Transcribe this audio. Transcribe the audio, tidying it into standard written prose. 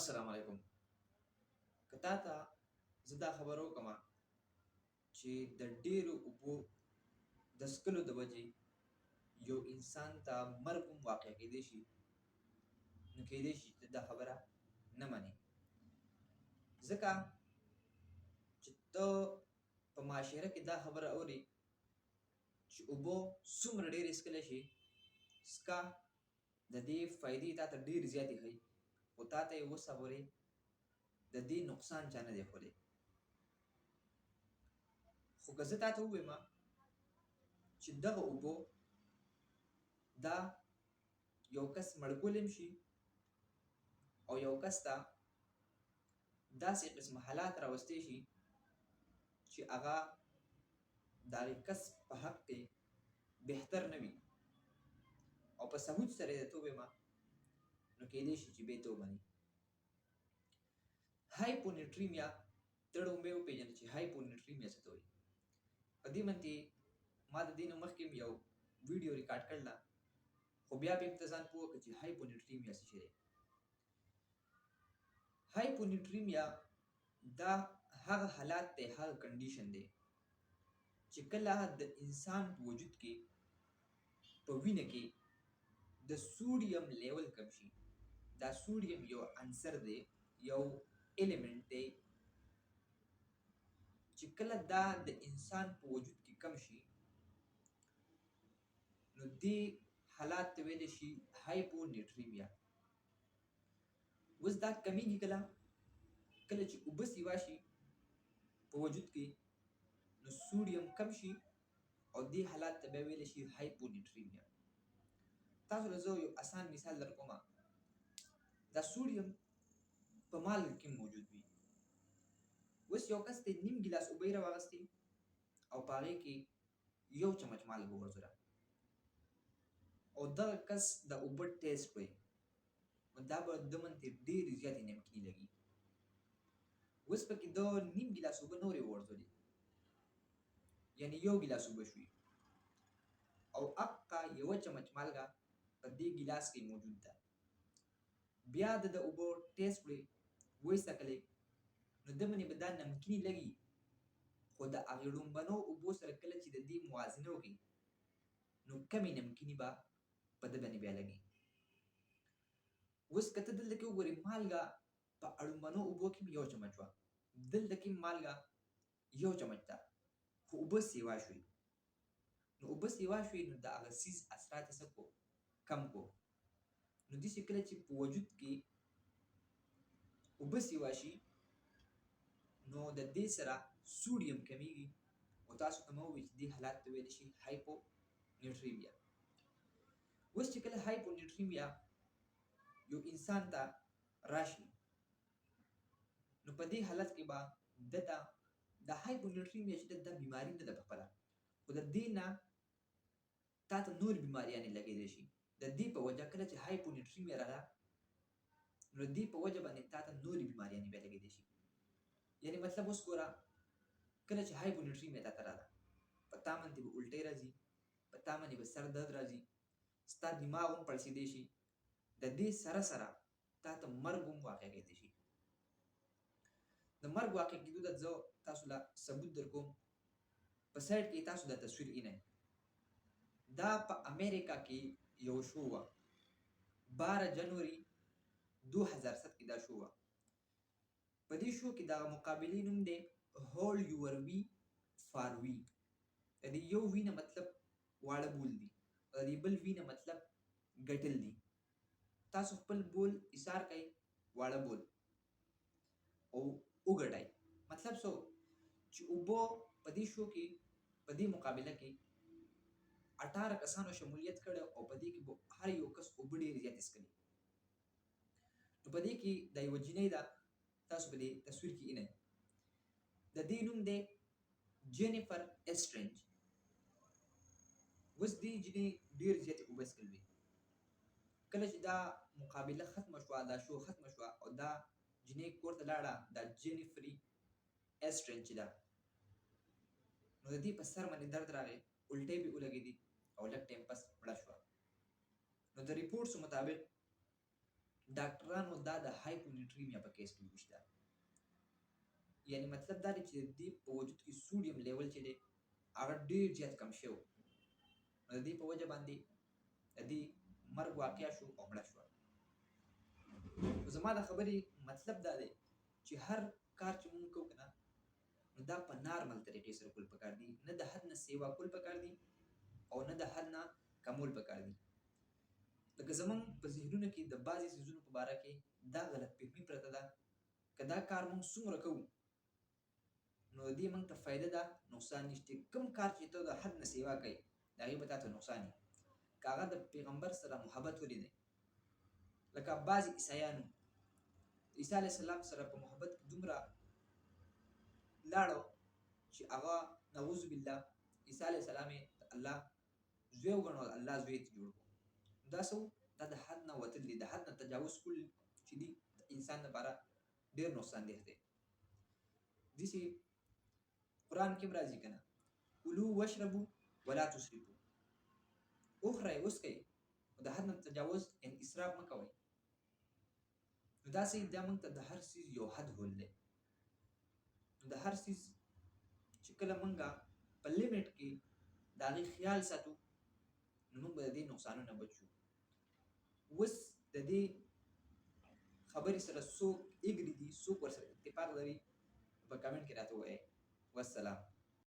السلام علیکم. که تا ته زه دا خبره وکړم چې د ډېرو اوبو د څښلو د وجې یو انسان ته مرګ هم واقع کېدی شي، نو کېدی شي چې ته دا خبره نه منې، ځکه چې ته په معاشره کې دا خبره اورې چې اوبه څومره ډېرې څښلی شي څکه، د دې فایدې تا ته ډېرې زیاتې ښیي، خو تا ته یې اوسه پورې د دې نقصان چا نه دی ښولی. خو که زه تا ته ووایم چې دغه اوبه دا یو کس مړ کولی هم شي او یو کس ته داسې قسم حالات راوستی شي چې هغه د هغې کس په حق کې بهتر نه وي، او په ثبوت سره یې درته ووایم، نو کېدای شي چې بیا ته ومنې. هایپونیټریمیا ته ړومبی وپېژنه چې هایپونیټریمیا څه ته وایي. په دې باندې ما د دې نه مخکې هم یو ویډیو ریکارډ کړله، خو بیا به هم ته ځان پوه کړه چې هایپونیټریمیا څه شی دی. هایپونیټریمیا دا هغه حالات دی، هغه کنډیشن دی چې کله د انسان په وجود کې په وینه کې د سوډیم لیول کم شي. دا سوډیم یو عنصر دی، یو الیمنټ دی چې کله دا د انسان په وجود کې کم شي، نو دې حالات ته ویلی شي هایپونیټریمیا. اوس دا کمیږي کله کله چې اوبه سیوا شي په وجود کې، نو سوډیم کم شي او دې حالات ته بیا ویلی شي هایپونیټریمیا. تاسو له زه یو اسان مثال در کوم. دا سوډیم په مالګه کې موجود وي. اوس یو کس ته نیم ګیلاس اوبه یې راواغستې او په هغې کې یو چمچ مالګه وغورځوله، او دغه کس د اوبه ټیسټ کړې، نو دا به ده منتې ډېرې زیاتې نمکینې لګي. اوس پکې ده نیم ګیلاس اوبه نورې وغورځولې، یعنی یو ګیلاس اوبه شوې، او اقا یوه چمچ مالګه په دې ګیلاس کې موجود ده. بیا د د اوبه ټیسټ کړې، ویې څکلې، نو ده منې به دا نمکینې لګي، خو د هغې ړومبنو اوبو سره کله چې د دې موازنه وکړي، نو کمې نمکینې به په ده باندې بیا لګي. اوس که ته دلته کې وګورې، مالګه په اړومبنو اوبو کې یو چمچ وه، دلته کې مالګه یو چمچ ده، خو اوبه سیوا شوې. نو اوبه سیوا شوې، نو د هغه څیز اثرات یې څه کو؟ کم کو. نو داسې کله چې په وجود کې اوبه سیوا شي، نو د دې سره سوډیم کمیږي، او تاسو ته مو وویل چې دې حالات ته ویل شي هایپونیټریمیا. اوس چې کله هایپونیټریمیا یو انسان ته راشي، نو په دې حالت کې به دته د هایپونیټریمیا چې د بیماری نه ده په خپله، خو د دې نه تا ته نور بیماریانې لګېدی شي. د دې په وجه کله چې هایپونیټریمیا راغله، نو د دې په وجه باندې تا ته نورې بیماریانې بیا لګېدی شي. یعنی مطلب اوس ګوره، کله چې هایپونیټریمیا تا ته راغله، په تا باندې به الټۍ راځي، په تا باندې به سر درد راځي، ستا دماغ هم پړسېدی شي، د دې سره سره تا ته مرګ هم واقع کېدی شي. د مرګ واقع کېدو د زه تاسو له ثبوت در کوم. په سایډ کې تاسو دا تصویر اینئ، دا په امریکا کې یو شو وه، 12 جنوري 2007 کې دا شو وه. په دې شو کې دغه مقابلې نوم دی هولډ یور وی فار وی. د دې یو وی نه مطلب واړه بول دي، او د دې بل وی نه مطلب ګټل دي. تاسو خپل بول ایثار کړئ، واړه بول، او وګټئ. مطلب څه چې اوبه په دې شو کې، په دې مقابله کې 18 کسانو شمولیت کړی، او په دې کې به هر یو کس اوبه ډېرې زیاتې څښلې. نو په دې کې دا یوه جینۍ ده، تاسو په دې تصویر کې اینئ، د دې نوم دی جینیفر اسټرنج. اوس دې جینۍ ډېر زیاتې اوبه څښلې وې. کله چې دا مقابله ختمه شوه، دا شو ختمه شوه، او دا جینۍ کور ته لاړه، دا جینیفري اسټرنج چې ده، نو د دې په سر باندې درد راغی، الټۍ پې ولګېدې، او لږ ټایم پس مړه شوه. نو د رپورټسو مطابق ډاکټرانو دا د هایپونیټریمیا په کیس کې وویشته. یعنی مطلب دا دی چې د دې په وجود کې سوډیم لیول چې دی هغه ډیر زیات کم شوی، نو د دې په وجه باندې د دې مرګ واقع شو او مړه شوه. زما د خبرې مطلب دا دی چې هر کار چې مونږ کوو که نه، نو دا په نارمل طریقې سره کول پکار دي، نه د حد نه سیوا کول پکار دي او نه د حد نه کمول پکار دي. لکه زمونږ په ذهنونو کې د بعضې څیزونو په باره کې دا غلط فهمي پرته ده، که دا کار مونږ څومره کوو نو د دې مونږ ته فایده ده، نقصان نشته. کوم کار چې ته د حد نه سیوا کوي د هغې به تا ته نقصان وي. که هغه د پیغمبر سره محبت ولې دی، لکه بعضې عیسایانو عیسی علیه السلام سره په محبت کې دومره لاړو چې هغه نعوذ بالله عیسی علیه السلام یې د الله زوی وګڼو، الله زوی ته جوړ کړو. دا څه، دا د حد نه وتل دي. د حد نه تجاوز کول چې دي د انسان لپاره ډېر نقصان دی. داسې قرآن کې هم راځي که نه، کلو وشربو ولا تسرفو، وخورئ وڅښئ خو د حد نه تجاوز یعنی اسراف مه کوئ. نو داسې دا موږ ته د هر څیز یو حد هول دی. نو د هر څیز چې کله موږ په لیمټ کې د هغې خیال ساتو نو موږ به د دې نقصانونه بچ شو. اوس د دې خبرې سره څوک اګري دي، څوک ورسره اتفاق لري، په کمنټ کې راته ووایئ. والسلام.